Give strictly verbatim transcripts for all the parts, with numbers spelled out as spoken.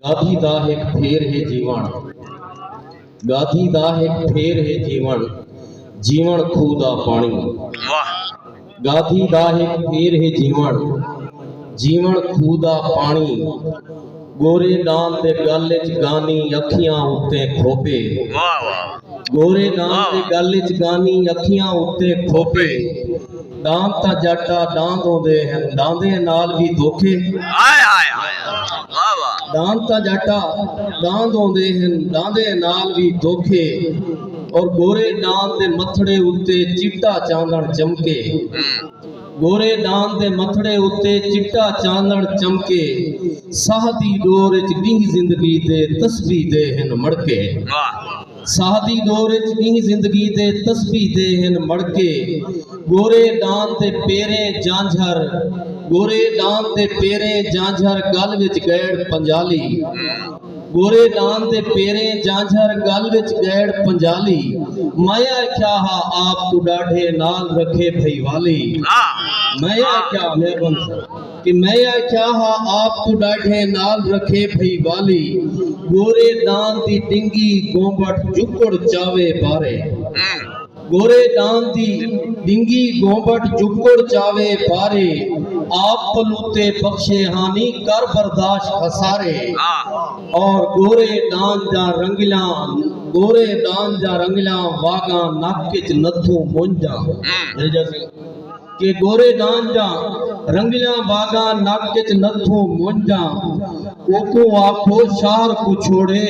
گادھی دا ہک پھیر ہے جیوݨ، گادھی دا ہک پھیر ہے جیوݨ، جیوݨ کھوہ دا پاݨی۔ واہ۔ گادھی دا ہک پھیر ہے جیوݨ، جیوݨ کھوہ دا پاݨی۔ گورے ݙاند دے ڳل اچ گانی، اکھیاں اتے کھوپے۔ واہ واہ۔ گورے ݙاند دے ڳل اچ گانی، اکھیاں اتے کھوپے۔ ݙاند تاں جٹ آ ݙاند ہوندے ہن، ݙاندیں نال وی دھوکے۔ ہائے ہائے ہائے۔ واہ واہ۔ ݙاند تاں جٹ آ ݙاند ہوندے ہن، ݙاندیں نال وی دھوکے۔ اور گورے ݙاند دے متھڑے اتے چٹا چاندݨ چمکے۔ ہوں۔ گورے ݙاند دے متھڑے اتے چٹا چاندݨ چمکے۔ ساہ دی ݙور اچ ݙینہہ زندگی دے تسبیح دے ہن مڑکے۔ واہ۔ ساہ دی ݙور اچ ݙینہہ زندگی دے تسبیح دے ہن مڑکے۔ گورے ݙاند دے پیریں جانجھر، گورے ݙاند دے پیریں جانجھر، ڳل وچ ڳیڑ پنجالی۔ گورے ݙاند دے پیریں جانجھر، ڳل وچ ڳیڑ پنجالی۔ میں آکھیا ہا آپ کوں ݙاڈھے نال رکھے بھئی والی۔ میں آکھیا، مہربانی سر، کہ میں آکھیا ہا آپ کوں ݙاڈھے نال رکھے بھئی والی۔ گورے ݙاند دی ݙنگی گونبٹ جکڑ چاوے بارے۔ گورے ݙاند دی ݙنگی گونبٹ جکڑ چاوے بارے۔ آپ پلوتے بخشے ہانی کر برداشت خسارے۔ اور گورے ݙاند دیاں رنگلاں، گورے ݙاند دیاں رنگلاں واڳاں نک اچ نتھوں منجاں۔ کہ گورے ݙاند دیاں رنگلاں واڳاں نک اچ نتھوں منجاں۔ اوکوں آکھو شہر کوں چھوڑے،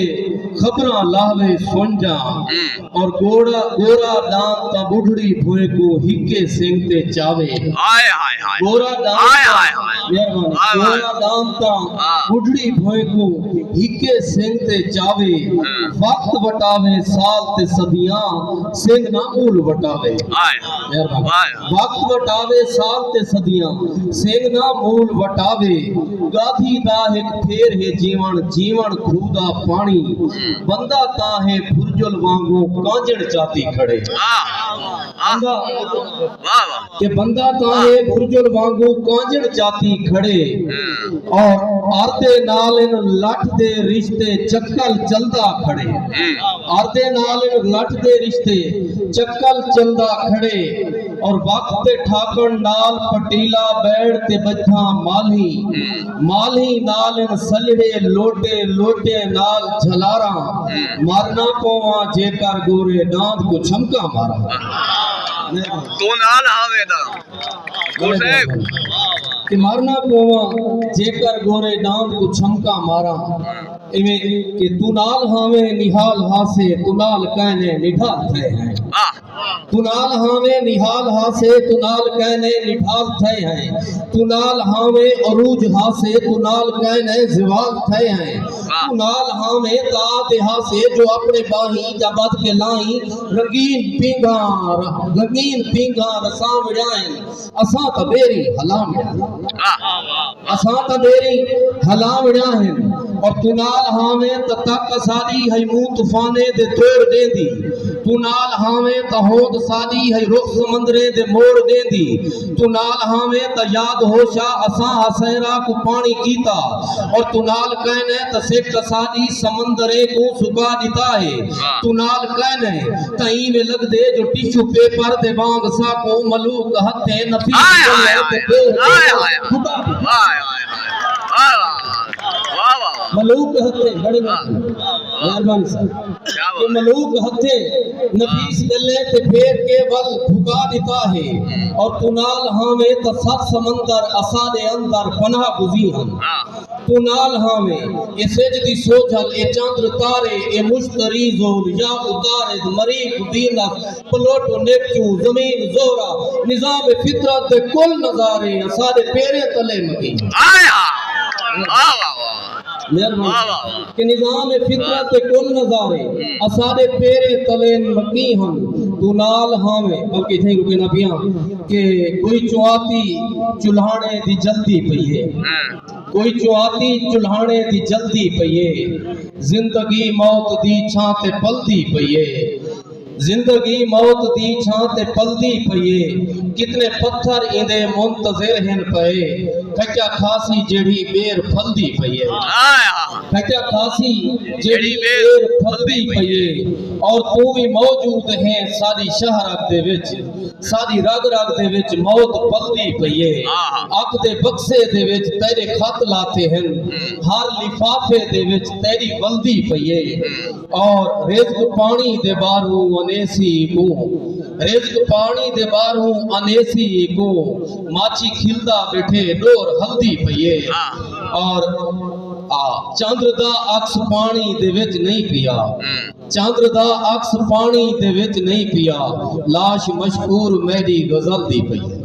خبراں لاہوے سنجاں۔ اور گورا، گورا ݙاند تاں ٻڈھڑی بھوئیں کوں ہکے سنڳ تے چاوے۔ ہائے ہائے ہائے۔ گورا ݙاند ہائے تاں، ہائے ہائے۔ مہربانی۔ ہائے ہائے۔ گورا ݙاند تاں ہاں۔ ٻڈھڑی بھوئیں کوں ہکے سنڳ تے چاوے۔ ہاں۔ وقت وٹاوے سال تے صدیاں، سنڳ نہ مول وٹاوے۔ ہائے۔ مہربانی۔ ہائے۔ وقت وٹاوے سال تے صدیاں، سنڳ نہ مول وٹاوے۔ گادھی دا ہک پھیر ہے جیوݨ، جیوݨ کھوہ دا پاݨی۔ بندہ تاں ہے بھرجل وانگوں کانجݨ چاتی کھڑے۔ واہ۔ بندہ، واہ واہ۔ کہ بندہ تاں ہے بھرجل وانگوں کانجݨ چاتی کھڑے۔ ہوں۔ اور اردے نال ان لٹ دے رشتے چکل چلدا کھڑے۔ ہوں۔ اردے نال ان لٹ دے رشتے چکل چلدا کھڑے۔ اور وقت دے ٹھاکݨ نال پٹیلا ٻیڑ تے ٻجھاں مالھی۔ مالھی نال ان سلھڑے لوٹے، لوٹے نال جھلاراں۔ مرنا پوواں جیکر گورے ݙاند کوں چھمکاں ماراں۔ توں نال ہاویں تاں۔ کہ مرنا پوواں جیکر گورے ݙاند کوں چھمکاں ماراں۔ ایویں کہ توں نال ہاویں نہال ہاسے، توں نال کائنے نڈھال تھئے ہیں۔ واہ۔ توں نال ہاویں نہال ہاسے، توں نال کائنے نڈھال تھئے ہیں۔ توں نال ہاویں عروج ہاسے، توں نال کائنے زوال تھئے ہیں۔ واہ۔ توں نال ہاویں تاں آہدے ہاسے جو اپݨے ٻانہیں تاں ٻدھ کے لائیں، رنگین پینگھاں، رنگین پینگھاں رساوݨیاں ہن۔ اساں تاں ٻیری ہلاوݨیاں ہن۔ واہ۔ اساں تاں ٻیری ہلاوݨیاں ہن۔ اور توں نال ہاویں تاں تک اساݙی ہئی منہ طوفانیں دے توڑ ݙیندی۔ توں نال ہاویں تاں ہوند ساݙی ہئی رخ سمندریں دے موڑ ݙیندی۔ توں نال ہاویں تاں یاد ہوشا اساں ہسیرا کوں پاݨی کیتا۔ اور توں نال کائنے تاں سک اساݙی سمندریں کوں سکا ݙتا ہے۔ واہ۔ توں نال کائنے تاں ایویں لڳدے جو ٹشو پیپر دے وانگ ساکوں ملوک ہتھیں نفیس ہائے، ہائے، ہائے۔ ہائے، ہائے۔ خدا دی۔ واہ، واہ، واہ۔ واہ، واہ، واہ۔ ملوک ہتھیں، بڑے واہ۔ مہربانی۔ مہربانی صاحب۔ کیا بات کہ ہے۔ ملوک ہتھیں نفیس ڳلیں تے پھیر کے ول بھکا ݙتا ہے۔ اور توں نال ہاویں تاں ست سمندر اساݙے اندر پناہ گزیں ہن۔ ہاں۔ توں نال ہاویں، اے سجھ دی سوجھل، اے چندر تارے، اے مشتری زحل یا عطارد، مریخ، وینس، پلوٹو، نیپچون، زمین، زہرہ، نظام فطرت دے کل نظارے اساݙے پیریں تلے مکیں۔ آیا۔ واہ، واہ، واہ۔ مہربانی۔ واہ، واہ، واہ۔ کہ نظام فطرت دے کل نظارے اساݙے پیریں تلے مکیں ہن۔ توں نال ہاویں، بلکہ اتھائیں رکینداں پیاں کہ کوئی چواتی چلہاݨے دی جلدی پئی ہے۔ ہاں۔ کوئی چواتی چلہاݨے دی جلدی پئی ہے، زندگی موت دی چھاں تے پلدی پئی ہے، زندگی موت دی چھاں تے پلدی پئی ہے، کتنے پتھر ایندے منتظر ہن پئے، کھچا کھاسی جیڑھی ٻیر پھلدی پئی ہے۔ آیا۔ کھچا سی جیڑھی ویر پھلدی پئی اے، اور توں وی موجود ہیں ساݙی شاہ رگ دے وچ، ساݙی رگ رگ دے وچ موت پلدی پئی اے۔ اکھ دے بکسے دے وچ تیݙے خط لاتے ہن، ہر لفافے دے وچ تیݙی ولدی پئی اے۔ اور رزق پاݨی دے ٻاہروں انیسی کوں، رزق پاݨی دے ٻاہروں انیسی کوں، ماچھی کھلدا ٻیٹھے ݙور ہلدی پئی اے۔ اور آ چندر دا عکس پاݨی دے وچ نہیں پیا، چندر دا عکس پاݨی دے وچ نہیں پیا، لاش مشکور میݙی غزل دی پئی اے۔